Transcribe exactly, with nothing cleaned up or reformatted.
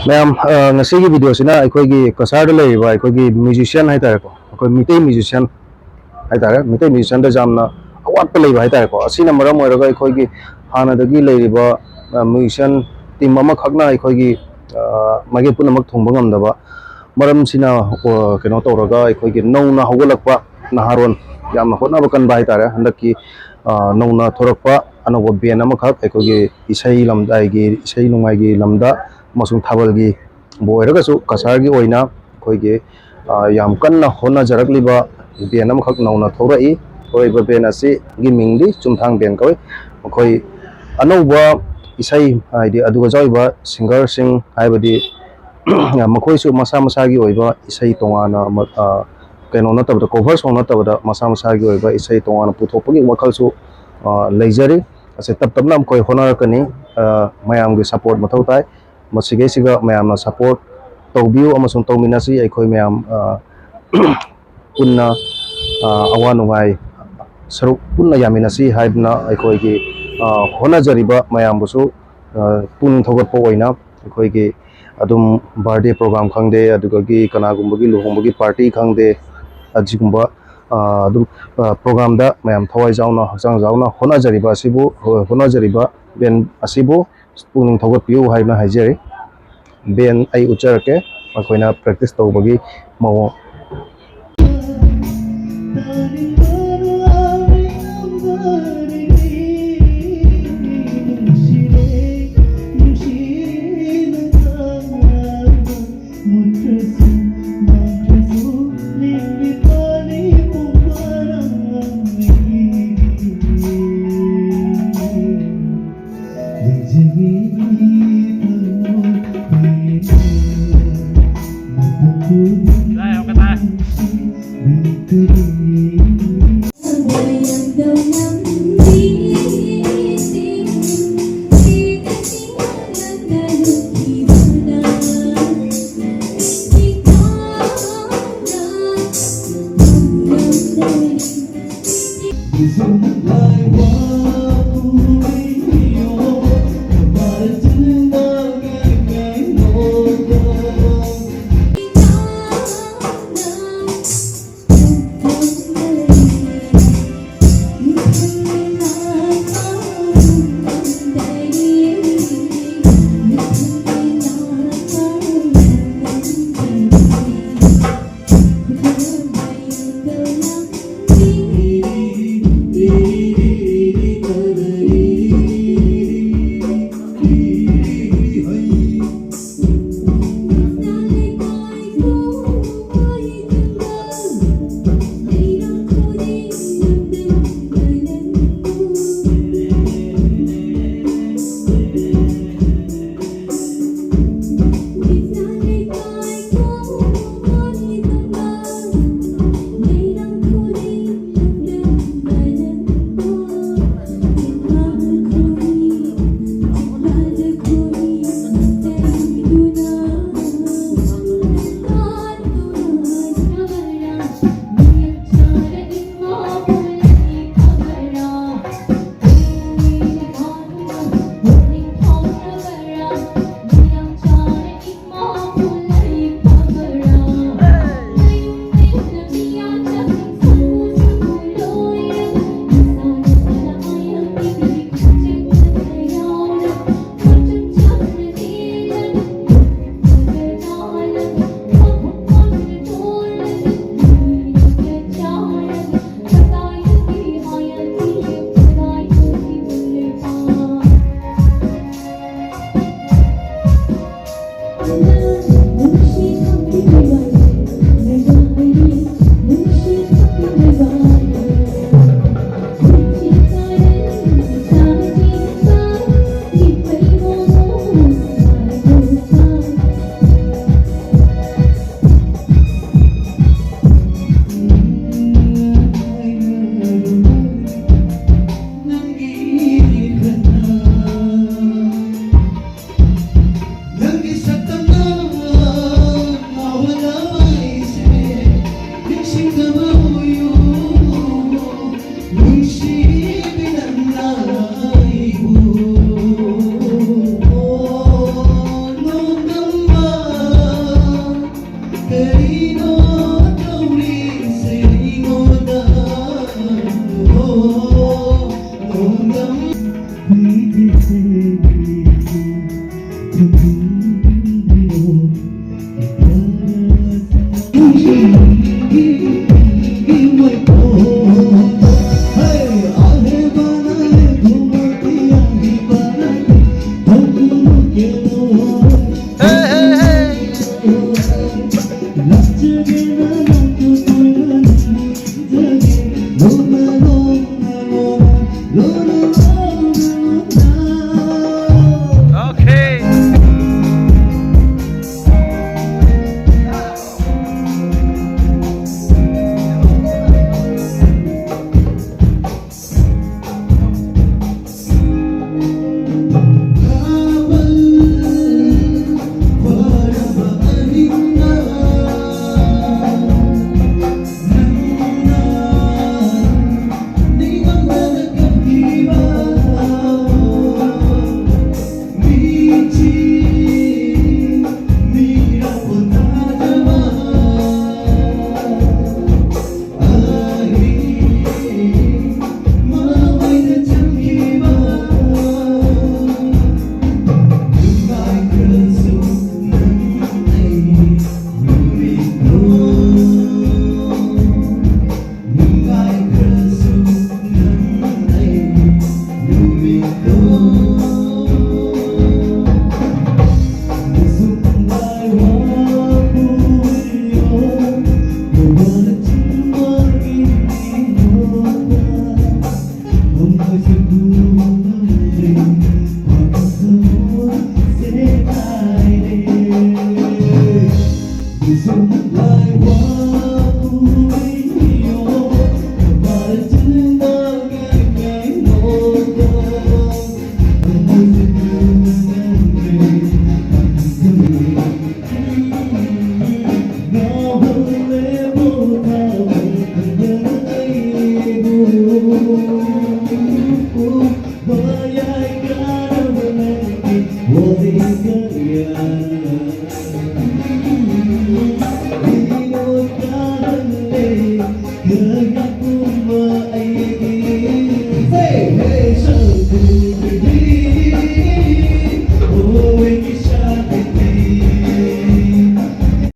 ꯃꯌꯥꯝ, ꯑ, ꯉꯁꯤꯒꯤ ꯚꯤꯗꯤꯑꯣꯁꯤꯅ ꯑꯩꯈꯣꯏꯒꯤ ꯀꯁꯥꯔꯗ ꯂꯩꯔꯤꯕ ꯑꯩꯈꯣꯏꯒꯤ ꯃ꯭ꯌꯨꯖꯤꯁꯤꯌꯥꯟ ꯍꯥꯏꯇꯥꯔꯦꯀꯣ, ꯑꯩꯈꯣꯏ ꯃꯤꯇꯩ ꯃ꯭ꯌꯨꯖꯤꯁꯤꯌꯥꯟ ꯍꯥꯏꯇꯥꯔꯦ, ꯃꯤꯇꯩ ꯃ꯭ꯌꯨꯖꯤꯁꯤꯌꯥꯟꯗ ꯌꯥꯝꯅ ꯑꯋꯥꯠꯄ ꯂꯩꯕ ꯍꯥꯏꯇꯥꯔꯦꯀꯣ꯫ ꯑꯁꯤꯅ ꯃꯔꯝ ꯑꯣꯏꯔꯒ ꯑꯩꯈꯣꯏꯒꯤ ꯍꯥꯟꯅꯗꯒꯤ ꯂꯩꯔꯤꯕ, ꯑ, ꯃ꯭ꯌꯨꯖꯤꯁꯤꯌꯥꯟ ꯇꯤꯝ ꯑꯃꯈꯛꯅ ꯑꯩꯈꯣꯏꯒꯤ, ꯑ, ꯃꯥꯏꯀꯩ ꯄꯨꯝꯅꯃꯛ ꯊꯨꯡꯕ ꯉꯝꯗꯕ ꯃꯔꯝꯁꯤꯅ, ꯑ, ꯀꯩꯅꯣ ꯇꯧꯔꯒ ꯑꯩꯈꯣꯏꯒꯤ ꯅꯧꯅ ꯍꯧꯒꯠꯂꯛꯄ ꯅꯍꯥꯔꯣꯟ, ꯌꯥꯝꯅ ꯍꯣꯠꯅꯕ ꯀꯟꯕ ꯍꯥꯏꯇꯥꯔꯦ, ꯍꯟꯗꯛꯀꯤ, ꯑ, ꯅꯧꯅ ꯊꯣꯔꯛꯄ ꯑꯅꯧꯕ ꯕꯦꯟ ꯑꯃꯈꯛ ꯑꯩꯈꯣꯏꯒꯤ ꯏꯁꯩ ꯂꯝꯗꯥꯏꯒꯤ, ꯏꯁꯩ ꯅꯣꯡꯃꯥꯏꯒꯤ ꯂꯝꯗ ꯑꯃꯁꯨꯡ ꯊꯥꯕꯜꯒꯤꯕꯨ ꯑꯣꯏꯔꯒꯁꯨ ꯀꯁꯥꯔꯒꯤ ꯑꯣꯏꯅ ꯑꯩꯈꯣꯏꯒꯤ, ꯑ, ꯌꯥꯝ ꯀꯟꯅ ꯍꯣꯠꯅꯖꯔꯛꯂꯤꯕ ꯕꯦꯟ ꯑꯃꯈꯛ ꯅꯧꯅ ꯊꯣꯛꯂꯛꯏ꯫ ꯊꯣꯛꯂꯛꯏꯕ ꯕꯦꯟ ꯑꯁꯤꯒꯤ ꯃꯤꯡꯗꯤ ꯆꯨꯝꯊꯥꯡ ꯕꯦꯟ ꯀꯧꯏ꯫ ꯃꯈꯣꯏ ꯑꯅꯧꯕ ꯏꯁꯩ, ꯍꯥꯏꯗꯤ ꯑꯗꯨꯒ ꯌꯥꯎꯔꯤꯕ ꯁꯤꯡꯒꯔꯁꯤꯡ, ꯍꯥꯏꯕꯗꯤ ꯃꯈꯣꯏꯁꯨ ꯃꯁꯥ ꯃꯁꯥꯒꯤ ꯑꯣꯏꯕ ꯏꯁꯩ ꯇꯣꯉꯥꯟꯅ ꯑꯃ, ꯑ, ꯀꯩꯅꯣ ꯅꯠꯇꯕꯗ, ꯀꯣꯚꯔ ꯁꯣꯡ ꯅꯠꯇꯕꯗ ꯃꯁꯥ ꯃꯁꯥꯒꯤ ꯑꯣꯏꯕ ꯏꯁꯩ ꯇꯣꯉꯥꯟꯅ ꯄꯨꯊꯣꯛꯄꯒꯤ ꯋꯥꯈꯜꯁꯨ, ꯑ, ꯂꯩꯖꯔꯤ꯫ ꯑꯁꯤ ꯇꯞ ꯇꯞꯅ ꯃꯈꯣꯏ ꯍꯣꯠꯅꯔꯛꯀꯅꯤ꯫ ꯑ, ꯃꯌꯥꯝꯒꯤ ꯁꯄꯣꯔꯠ ꯃꯊꯧ ꯇꯥꯏ꯫ ꯃꯁꯤꯈꯩꯁꯤꯒ ꯃꯌꯥꯝꯅ ꯁꯄꯣꯔꯠ ꯇꯧꯕꯤꯌꯨ ꯑꯃꯁꯨꯡ ꯇꯧꯃꯤꯟꯅꯁꯤ꯫ ꯑꯩꯈꯣꯏ ꯃꯌꯥꯝ, ꯑ, ꯄꯨꯟꯅ, ꯑ, ꯑꯋꯥ ꯅꯨꯡꯉꯥꯏ ꯁꯔꯨꯛ ꯄꯨꯟꯅ ꯌꯥꯃꯤꯟꯅꯁꯤ ꯍꯥꯏꯗꯨꯅ ꯑꯩꯈꯣꯏꯒꯤ, ꯑ, ꯍꯣꯠꯅꯖꯔꯤꯕ ꯃꯌꯥꯝꯕꯨꯁꯨ, ꯑ, ꯄꯨꯛꯅꯤꯡ ꯊꯧꯒꯠꯄ ꯑꯣꯏꯅ ꯑꯩꯈꯣꯏꯒꯤ ꯑꯗꯨꯝ ꯕꯥꯔꯗꯦ ꯄ꯭ꯔꯣꯒ꯭ꯔꯥꯝ ꯈꯪꯗꯦ, ꯑꯗꯨꯗꯒꯤ ꯀꯅꯥꯒꯨꯝꯕꯒꯤ ꯂꯨꯍꯣꯡꯕꯒꯤ ꯄꯥꯔꯇꯤ ꯈꯪꯗꯦ, ꯑꯁꯤꯒꯨꯝꯕ, ꯑ, ꯑꯗꯨꯝ, ꯑ, ꯄ꯭ꯔꯣꯒ꯭ꯔꯥꯝꯗ ꯃꯌꯥꯝ ꯊꯋꯥꯏ ꯌꯥꯎꯅ, ꯍꯛꯆꯥꯡ ꯌꯥꯎꯅ ꯍꯣꯠꯅꯖꯔꯤꯕ ꯑꯁꯤꯕꯨ, ꯍꯣꯠꯅꯖꯔꯤꯕ ꯕꯦꯟ ꯑꯁꯤꯕꯨ ꯄꯨꯛꯅꯤꯡ ꯊꯧꯒꯠꯄꯤꯌꯨ ꯍꯥꯏꯗꯨꯅ ꯍꯥꯏꯖꯔꯤ꯫ ꯕꯦꯟ ꯑꯩ ꯎꯠꯆꯔꯛꯀꯦ, ꯃꯈꯣꯏꯅ ꯄ꯭ꯔꯦꯛꯇꯤꯁ ꯇꯧꯕꯒꯤ ꯃꯑꯣꯡ꯫